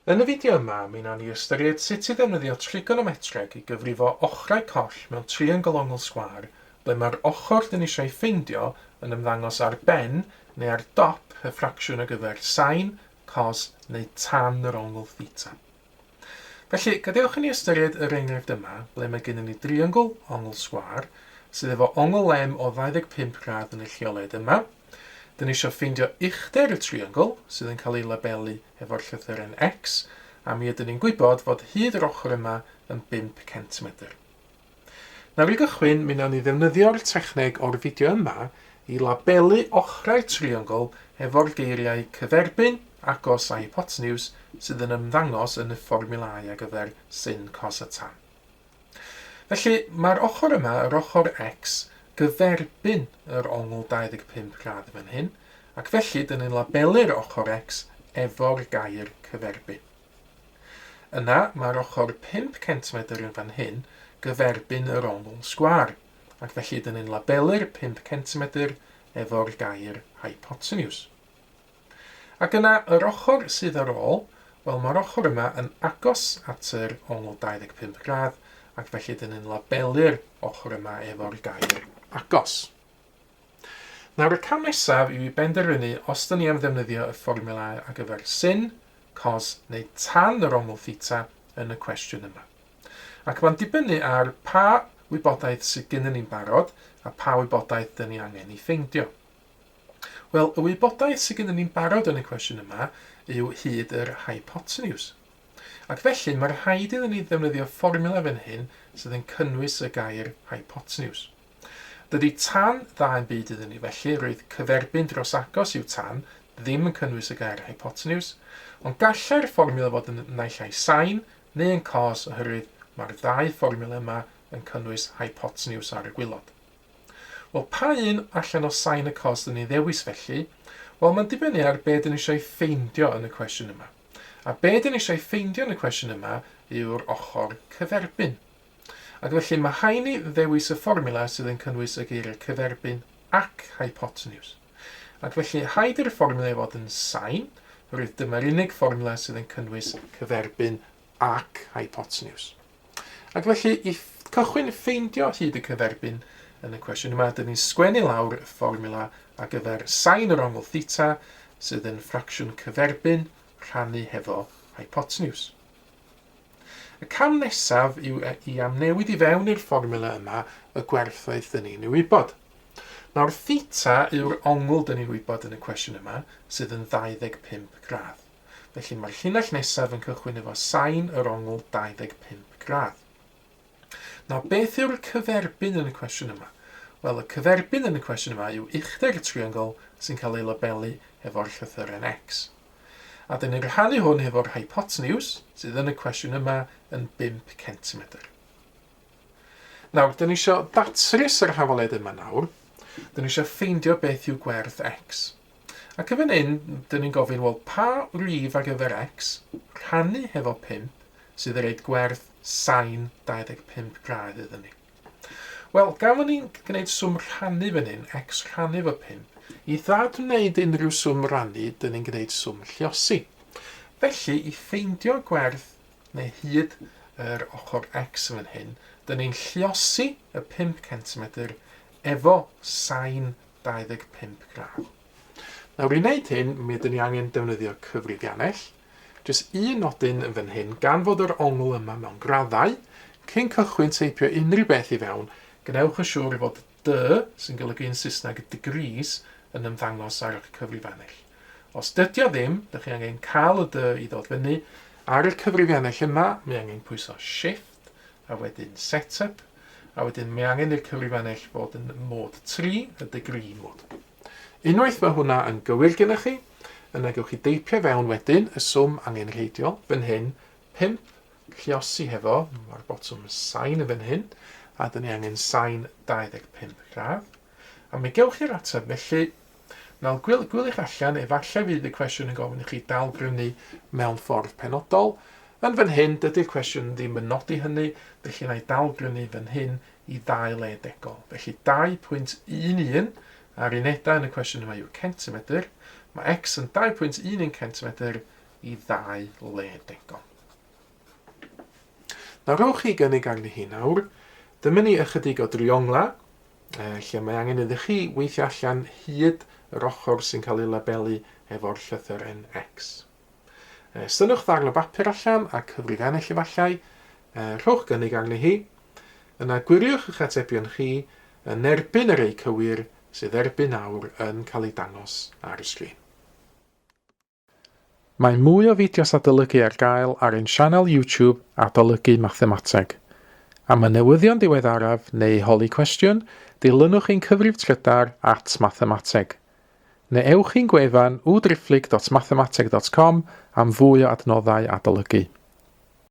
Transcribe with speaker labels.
Speaker 1: Yn y fideo yma, mi wnawn ni ystyried sut i ddefnyddio trigonometreg i gyfrifo ochrau coll mewn triongl ongl sgwâr ble mae'r ochr dyn ni eisiau ei ffeindio yn ymddangos ar ben neu ar dop y ffracsiwn ar gyfer sain, cos neu tan yr ongl theta. Felly, gadewch i ni ystyried yr enghraifft yma ble mae gennym ni driongl ongl sgwâr sydd efo ongl M o 25 gradd yn y lleoliad yma. Dyn ni eisiau ffeindio uchder y triongl sydd yn cael ei labelu efo'r llythyren X, a mi ydyn ni'n gwybod fod hyd yr ochr yma yn 5 centimetr. Nawr i gychwyn, mi wnawn ni ddefnyddio'r techneg o'r fideo yma i labelu ochrau'r triongl efo'r geiriau cyferbyn, agos a hypotenws sydd yn ymddangos yn y fformiwlâu ar gyfer sin, cos a tan. Felly, mae'r ochr yma, yr ochr X, gyferbyn yr ongl 25 gradd fan hyn, ac felly dyn ni'n labelu'r ochr X efo'r gair cyferbyn. Yna, mae'r ochr 5 centimetr yn fan hyn gyferbyn yr ongl sgwâr, ac felly dyn ni'n labelu'r 5 centimetr efo'r gair hypotenws. Ac yna, yr ochr sydd ar ôl, wel mae'r ochr yma yn agos at yr ongl 25 gradd, ac felly dyn ni'n labelu'r ochr yma efo'r gair agos. Nawr y cam nesaf yw i benderfynu os dyn ni am ddefnyddio y fformiwlâu ar gyfer sin, cos neu tan yr ongl theta yn y cwestiwn yma. Ac mae'n dibynnu ar pa wybodaeth sydd gennym ni'n barod a pa wybodaeth dyn ni angen ei ffeindio. Wel, y wybodaeth sydd gennym ni'n barod yn y cwestiwn yma yw hyd yr hypotenws. Ac felly, mae rhaid iddyn ni ddefnyddio fformiwla fan hyn sydd yn cynnwys y gair hypotenws. Dydy tan dda yn byd iddyn ni felly, roedd cyferbyn dros agos yw tan, ddim yn cynnwys y gair hypotenws, ond gallai'r fformiwla fod yn naill ai sain neu yn cos oherwydd mae'r ddau fformiwla yma yn cynnwys hypotenws ar y gwilod. Wel, pa un allan o sain y cos dyn ni'n ddewis felly? Wel, mae'n dibynnu ar be dyn ni eisiau ffeindio yn y cwestiwn yma. A be dyn ni eisiau ffeindio yn y cwestiwn yma yw'r ochr cyferbyn. Ac felly mae rhaid ni ddewis y fformiwla sydd yn cynnwys y geiriau cyferbyn ac hypotenws. Ac felly rhaid i'r fformiwla i fod yn sain, oherwydd dyma'r unig fformiwla sydd yn cynnwys cyferbyn ac hypotenws. Ac felly, i cychwyn ffeindio hyd y cyferbyn yn y cwestiwn yma, dyn ni'n sgwennu lawr y fformiwla ar gyfer sain yr ongl theta, sydd yn ffracsiwn cyferbyn rhannu hefo hypotenws. Y cam nesaf yw i amnewid i fewn i'r fformiwla yma y gwerthoedd dyn ni'n ei wybod. Nawr, theta yw'r ongl dyn ni'n wybod yn y cwestiwn yma, sydd yn 25 gradd. Felly mae'r llinell nesaf yn cychwyn efo sain yr ongl 25 gradd. Nawr, beth yw'r cyferbyn yn y cwestiwn yma? Wel, y cyferbyn yn y cwestiwn yma yw uchder y triongl sy'n cael ei labelu efo'r llythyren X. A dyn ni'n rhannu hwn hefo'r hypotenws, sydd yn y cwestiwn yma yn 5 cm. Nawr, dyn ni eisiau datrys yr hafaliad yma nawr. Dyn ni eisiau ffeindio beth yw gwerth X. Ac yn fan hyn, dyn ni'n gofyn, wel, pa rif ar gyfer x rhannu hefo 5 sydd yn rhaid gwerth sain 25 gradd iddyn ni? Wel, gan fod ni'n gwneud swm rhannu fan hyn, x rhannu efo 5, i ddadwneud unrhyw swm rannu, dyn ni'n gwneud swm lluosi. Felly, i ffeindio gwerth neu hyd yr ochr x fan hyn, dyn ni'n lluosi y 5 cm efo sain 25 gradd. Nawr i wneud hyn, mi ydyn ni angen defnyddio cyfrifiannell. Jyst un nodyn yn fan hyn, gan fod yr ongl yma mewn graddau, cyn cychwyn teipio unrhyw beth i fewn, gwnewch yn siŵr fod D, sy'n golygu yn Saesneg degrees, yn ymddangos ar eich cyfrifiannell. Os dydy o ddim, dych chi angen cael y D i ddod fyny. Ar y cyfrifiannell yma, mae angen pwyso Shift, a wedyn Setup, a wedyn mae angen i'r cyfrifiannell fod yn mod 3, y degree mode. Unwaith mae hwnna yn gywir gennych chi, yna gewch chi deipio fewn wedyn y swm angenrheidiol, fan hyn, 5 lliosi hefo, mae'r botwm sain yn fan hyn, a dyn ni angen sain 25 gradd. A mi gewch chi'r ateb felly. Nawr, gwyl, gwyliwch allan, efallai fydd y cwestiwn yn gofyn i chi dalgrynu mewn ffordd penodol. Yn fan hyn, dydy'r cwestiwn ddim yn nodi hynny, felly na i dalgrynu fan hyn i ddau le degol. Felly 2.11, a'r unedau yn y cwestiwn yma yw centimetr. Mae x yn 2.11 centimetr i ddau le degon. Nawr rhowch chi gynnig arni hi nawr. Dyma ni ychydig o driongla, lle mae angen iddo chi weithio allan hyd yr ochr sy'n cael ei labelu efo'r llythyren X. Synnwch ddarn o bapur allan a cyfrifennill efallai, rhowch gynnig arni hi. Yna gwiriwch eich atebion chi yn erbyn yr ei cywir sydd erbyn nawr yn cael ei dangos ar y sgrin. Mae mwy o fideos adolygu ar gael ar ein sianel YouTube Adolygu Mathemateg. Am y newyddion diweddaraf neu holi cwestiwn, dilynwch ein cyfrif trydar at mathemateg. Neu ewch i'n gwefan www.mathemateg.com am fwy o adnoddau adolygu.